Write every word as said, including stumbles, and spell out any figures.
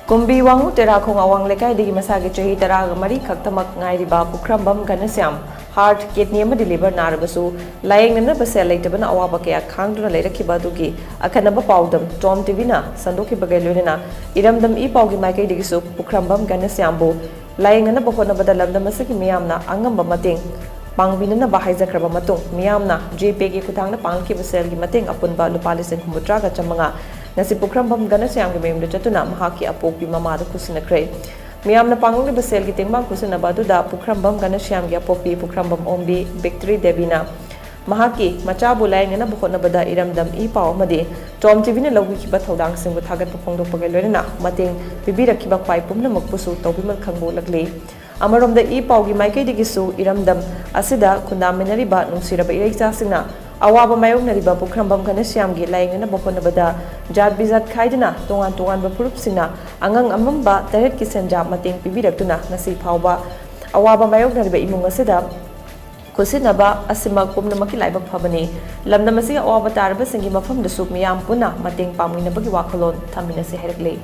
ꯀꯨꯝꯕꯤ ꯋꯥꯉꯨ ꯇꯦꯔꯥꯈꯣꯡ ꯑꯋꯥꯡ ꯂꯩꯀꯥꯏꯗꯒꯤ ꯃꯁꯥꯒꯤ ꯆꯍꯤ ꯇꯔꯥꯒ ꯃꯔꯤ ꯈꯛꯇꯃꯛ ꯉꯥꯏꯔꯤꯕ ꯄꯨꯈ꯭ꯔꯝꯕꯝ ꯘꯅꯁ꯭ꯌꯥꯝ heart, kidney ꯑꯃꯗꯤ liver ꯅꯥꯔꯕꯁꯨ ꯂꯥꯌꯦꯡꯅꯅꯕ ꯁꯦꯜ ꯂꯩꯇꯕꯅ ꯑꯋꯥꯕ ꯀꯌꯥ ꯈꯥꯡꯗꯨꯅ ꯂꯩꯔꯛꯈꯤꯕ ꯑꯗꯨꯒꯤ ꯑꯈꯟꯅꯕ ꯄꯥꯎꯗꯝ ꯇꯣꯝ ꯇꯤꯚꯤꯅ ꯁꯟꯗꯣꯛꯈꯤꯕꯒ ꯂꯣꯏꯅꯅ ꯏꯔꯝꯗꯝ ꯏ ꯄꯥꯎꯒꯤ ꯃꯥꯏꯀꯩꯗꯒꯤꯁꯨ ꯄꯨꯈ꯭ꯔꯝꯕꯝ ꯘꯅꯁ꯭ꯌꯥꯝꯕꯨ ꯂꯥꯌꯦꯡꯅꯅꯕ ꯍꯣꯠꯅꯕꯗ ꯂꯝꯗꯝ ꯑꯁꯤꯒꯤ ꯃꯤꯌꯥꯝꯅ ꯑꯉꯝꯕ ꯃꯇꯦꯡ ꯄꯥꯡꯕꯤꯅꯅꯕ ꯍꯥꯏꯖꯈ꯭ꯔꯕ ꯃꯇꯨꯡ ꯃꯤꯌꯥꯝꯅ ꯖꯤꯄꯦꯒꯤ ꯈꯨꯠꯊꯥꯡꯗ ꯄꯥꯡꯂꯛꯈꯤꯕ ꯁꯦꯜꯒꯤ ꯃꯇꯦꯡ ꯑꯄꯨꯟꯕ ꯂꯨꯄꯥ ꯂꯤꯁꯤꯡ ꯍꯨꯝꯐꯨꯇꯔꯥꯒ ꯆꯥꯃꯉꯥ ꯉꯁꯤ ꯄꯨꯈ꯭ꯔꯝꯕꯝ ꯘꯅꯁ꯭ꯌꯥꯝꯒꯤ ꯃꯌꯨꯝꯗ ꯆꯠꯇꯨꯅ ꯃꯍꯥꯛꯀꯤ ꯑꯄꯣꯛꯄꯤ ꯃꯃꯥꯗ ꯈꯨꯠꯁꯤꯟꯅꯈ꯭ꯔꯦ꯫ ꯃꯤꯌꯥꯝꯅ ꯄꯥꯡꯂꯛꯂꯤꯕ ꯁꯦꯜꯒꯤ ꯇꯦꯡꯕꯥꯡ ꯈꯨꯠꯁꯤꯟꯅꯕ ꯑꯗꯨꯗ ꯄꯨꯈ꯭ꯔꯝꯕꯝ ꯘꯅꯁ꯭ꯌꯥꯝꯒꯤ ꯑꯄꯣꯛꯄꯤ ꯄꯨꯈ꯭ꯔꯝꯕꯝ ꯑꯣꯝꯕꯤ ꯕꯤꯛꯇ꯭ꯔꯤ ꯗꯦꯕꯤꯅ ꯃꯍꯥꯛꯀꯤ ꯃꯆꯥꯕꯨ ꯂꯥꯌꯦꯡꯅꯅꯕ ꯍꯣꯠꯅꯕꯗ ꯏꯔꯝꯗꯝ ꯏ ꯄꯥꯎ ꯑꯃꯗꯤ ꯇꯣꯝ ꯇꯤꯚꯤꯅ ꯂꯧꯕꯤꯈꯤꯕ ꯊꯧꯗꯥꯡꯁꯤꯡꯕꯨ ꯊꯥꯒꯠꯄ ꯐꯣꯡꯗꯣꯛꯄꯒ ꯂꯣꯏꯅꯅ ꯃꯇꯦꯡ ꯄꯤꯕꯤꯔꯛꯈꯤꯕ ꯈ꯭ꯋꯥꯏ ꯄꯨꯝꯅꯃꯛꯄꯨꯁꯨ ꯇꯧꯕꯤꯃꯜ ꯈꯪꯕ ꯎꯠꯂꯛꯂꯤ꯫ ꯑꯃꯔꯣꯝꯗ ꯏ ꯄꯥꯎꯒꯤ ꯃꯥꯏꯀꯩꯗꯒꯤꯁꯨ ꯏꯔꯝꯗꯝ ꯑꯁꯤꯗ ꯈꯨꯟꯗꯥꯃꯤꯟꯅꯔꯤꯕ ꯅꯨꯡꯁꯤꯔꯕ ꯏꯔꯩꯆꯥꯁꯤꯡꯅ ꯑꯋꯥꯕ ꯃꯥꯌꯣꯛꯅꯔꯤꯕ ꯄꯨꯈ꯭ꯔꯝꯕꯝ ꯘꯅꯁ꯭ꯌꯥꯝꯒꯤ ꯂꯥꯌꯦꯡꯅꯅꯕ ꯍꯣꯠꯅꯕꯗ ꯖꯥꯠ ꯕꯤꯖꯥꯠ ꯈꯥꯏꯗꯅ ꯇꯣꯉꯥꯟ ꯇꯣꯉꯥꯟꯕ ꯐꯨꯔꯨꯞꯁꯤꯡꯅ ꯑꯉꯝ ꯑꯉꯝꯕ ꯇꯔꯦꯠꯀꯤ ꯁꯦꯟꯖꯥ ꯃꯇꯦꯡ ꯄꯤꯕꯤꯔꯛꯇꯨꯅ ꯉꯁꯤ ꯐꯥꯎꯕ ꯑꯋꯥꯕ ꯃꯥꯌꯣꯛꯅꯔꯤꯕ ꯏꯃꯨꯡ ꯑꯁꯤꯗ ꯈꯨꯠꯁꯤꯟꯅꯕ ꯑꯁꯤꯃꯛ ꯄꯨꯝꯅꯃꯛꯀꯤ ꯂꯥꯏꯕꯛ ꯐꯕꯅꯤ꯫ ꯂꯝꯗꯝ ꯑꯁꯤꯒꯤ ꯑꯋꯥꯕ ꯇꯥꯔꯕꯁꯤꯡꯒꯤ ꯃꯐꯝꯗꯁꯨ ꯃꯤꯌꯥꯝ ꯄꯨꯟꯅ ꯃꯇꯦꯡ ꯄꯥꯡꯃꯤꯟꯅꯕꯒꯤ ꯋꯥꯈꯜꯂꯣꯟ ꯊꯝꯃꯤꯟꯅꯁꯤ ꯍꯥꯏꯔꯛꯂꯤ꯫